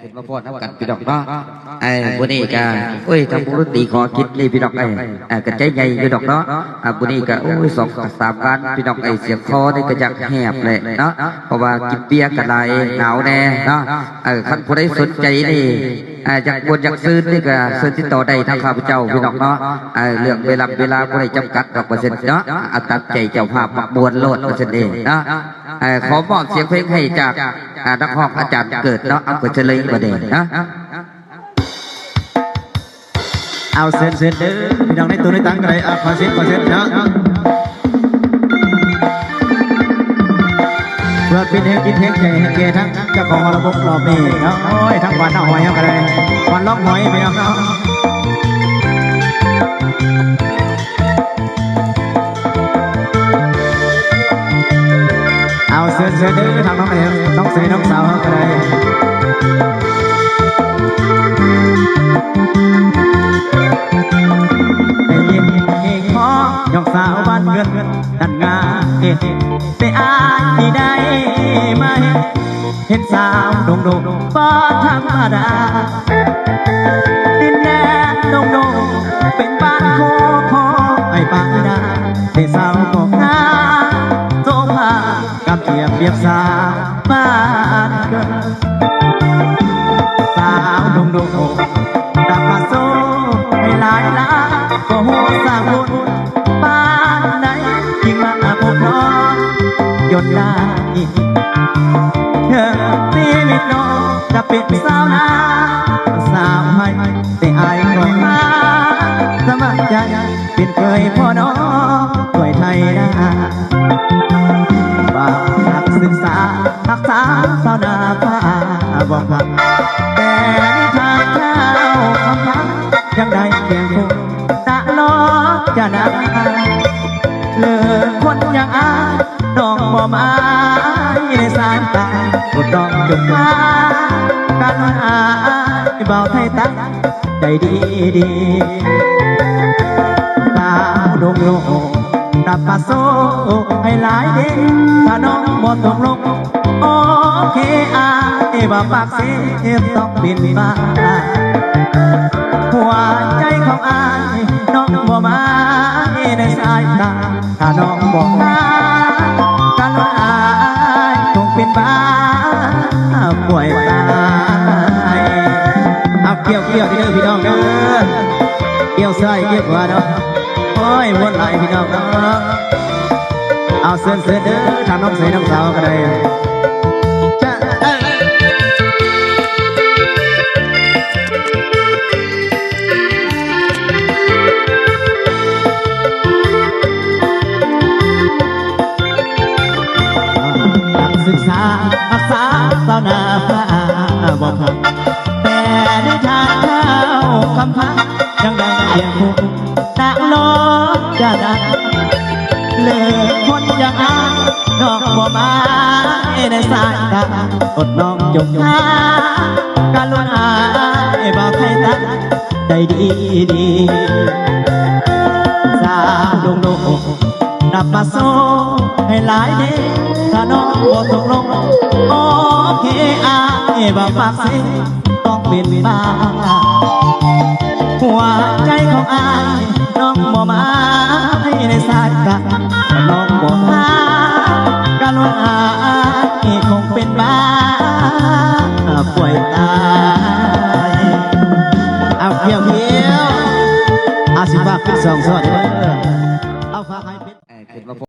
ຂຶ້ນມາຟ້ອນນຳກັນພີ່ນ້ອງເນາະ. ເອີ ມື້ນີ້ກະ ໂອ້ຍ ທາງວົງດົນຕີຂໍກິດນີ້ພີ່ນ້ອງເອີຍ ເອີ ກະໃຈໃຫຍ່ຢູ່ດອກເນາະ. ເອີ ມື້ນີ້ກະ ໂອ້ຍ ສອງສາມງານພີ່ນ້ອງເອີຍ ສຽງຄໍນີ້ກະຢາກແຫບແຫຼະເນາະ ເພາະວ່າກິນເບຍກະຫຼາຍ ໜາວແດ່ເນາະ. ເອີ ຄັນຜູ້ໃດສົນໃຈນີ້ ເອີ ຢາກມ່ວນຢາກຊື່ນນີ້ກະເຊີນຕິດຕໍ່ໄດ້ທາງຂ້າພະເຈົ້າພີ່ນ້ອງເນາະ. ເອີ ເລື່ອງເວລາ ເວລາບໍ່ໄດ້ຈຳກັດດອກວ່າຊັ້ນເນາະ ເອົາຕາມໃຈເຈົ້າພາບມັກມ່ວນໂລດວ່າຊັ້ນເດ້ເນາະ. ເອີ ຂໍມອບສຽງເພງໃຫ້ຈາກ ອາ ນັກຮ້ອງອາຈານເກີດເນາະ ເອົາໄປເຊີນເລີຍບາດນີ້ເນາະ. ເອົາ ເຊີນ ເຊີນເດີ ພີ່ນ້ອງໃນຕູ້ໃນຕັງກະໄດ້ ເອົາ ຂໍເຊີນ ຂໍເຊີນເນາະ ເພື່ອເປັນແຮງຈິດແຮງໃຈໃຫ້ແກ່ທັງເຈົ້າຂອງມໍລະດົກລອບນີ້ເນາະ. ໂອ້ຍ ທັງບ້ານນາຫອຍເຮົາກະໄດ້ ບ້ານລອງຫອຍ ພີ່ນ້ອງເນາະ. ເອົາ ເຊີນ ເຊີນເດີ ທາງນ້ອງເອ ນ້ອງເສຍ ນ້ອງສາວເຮົາກະໄດ້ ໄດ້ຍິນເພງຂອງນ້ອງສາວບ້ານເງິນນັ້ນງາມເອ ແຕ່ອ້າຍນີ້ໄດ້ມາເຫັນ ເຫັນສາວດົງໆບໍ່ທຳມະດາ ດິນແດນດົງໆເປັນບ້ານໂຄຂອງອ້າຍປານາ ແຕ່ສາວກໍງາມໂສພາ ກຳທຽບປຽບສາວບ້ານເກີດ. ສາວດົງໆ ຮັບມາໂຊໃຫ້ຫຼາຍຫຼາຍ ບໍ່ຮູ້ສ້າງບຸນປານໃດ ຈຶ່ງມາພົບນ້ອງຍົນນາອີກ. ເຖິງຊີວິດນ້ອງຈະເປັນສາວນາສາວໄຮ່ ແຕ່ອ້າຍກໍຫາສະໝັກໃຈ ເປັນເຄີຍພໍ່ນ້ອງຊ່ວຍໄຖນາ ວ່ານັກສຶກສາຮັກສາຊາວນາຟ້າບໍ່ພັກ ແຕ່ນິທານເຈົ້າຄຳພັນ ຍັງໄດ້ຄຽງຄູ່ຕະຫຼອດຈານາ ເລີກຄົນຢ່າງອ້າຍ ນ້ອງບໍ່ໝາຍໃນສາຍຕາ ໂປດນ້ອງຈົ່ງພາກັນ ອ້າຍບ່າວໄທຕາ ໃຈດີດີ ສາວດົງໂລກ ນັບປະໂຊໃຫ້ຫຼາຍເດ ຖ້ານ້ອງບໍ່ຕົກລົງ ໂອເຄ ອ້າຍວ່າປາກເຊຕ້ອງເປັນບ້າ ຫົວໃຈຂອງອ້າຍ ນ້ອງບໍ່ໝາຍໃນສາຍຕາ ຖ້ານ້ອງບໍ່ຫາກະລຸນ ອ້າຍຄົງເປັນບ້າປ່ວຍຕາຍ. ເອົາ ກ່ຽວໆ ເດີພີ່ນ້ອງເດີ ກ່ຽວຊ້າຍກ່ຽວຂວາເນາະ. ໂອ້ຍ ມ່ວນຫຼາຍພີ່ນ້ອງເນາະ. ເອົາ ເຊີນ ເຊີນເດີ ທາງນ້ອງເສຍ ນ້ອງສາວກະໄດ້ ຈະ ເອີ ນັກສຶກສາຮັກສາຊາວນາຟ້າບໍ່ພັກ ແຕ່ໃນທາງເຈົ້າຄຳພັນ ຍັງໄດ້ຄຽງຄູ່ຕະຫຼອດຈານາ ເລີກຄົນຢ່າງອ້າຍ ນ້ອງບໍ່ໝາຍໃນສາຍຕາ ອົດນ້ອງຈົ່ງຫາກະລຸນ ອ້າຍບ່າວໄທຕາ ໃຈດີດີ ສາວດົງໂລກ ນັບປະໂຊໃຫ້ຫຼາຍເດ ຖ້ານ້ອງບໍ່ຕົກລົງ ໂອເຄ ອ້າຍວ່າປາກເຊ ຕ້ອງເປັນບ້າ ຫົວໃຈຂອງອ້າຍ ນ້ອງບໍ່ໝາຍໃນສາຍຕາ ຖ້ານ້ອງບໍ່ຫາກະລຸນ ອ້າຍຄົງເປັນບ້າປ່ວຍຕາຍ. ເອົາ ກ່ຽວໆ ອາ ຊິຝາກເປັນສອງສອດເດີ ເອົາ ຝາກໃຫ້ເປັນ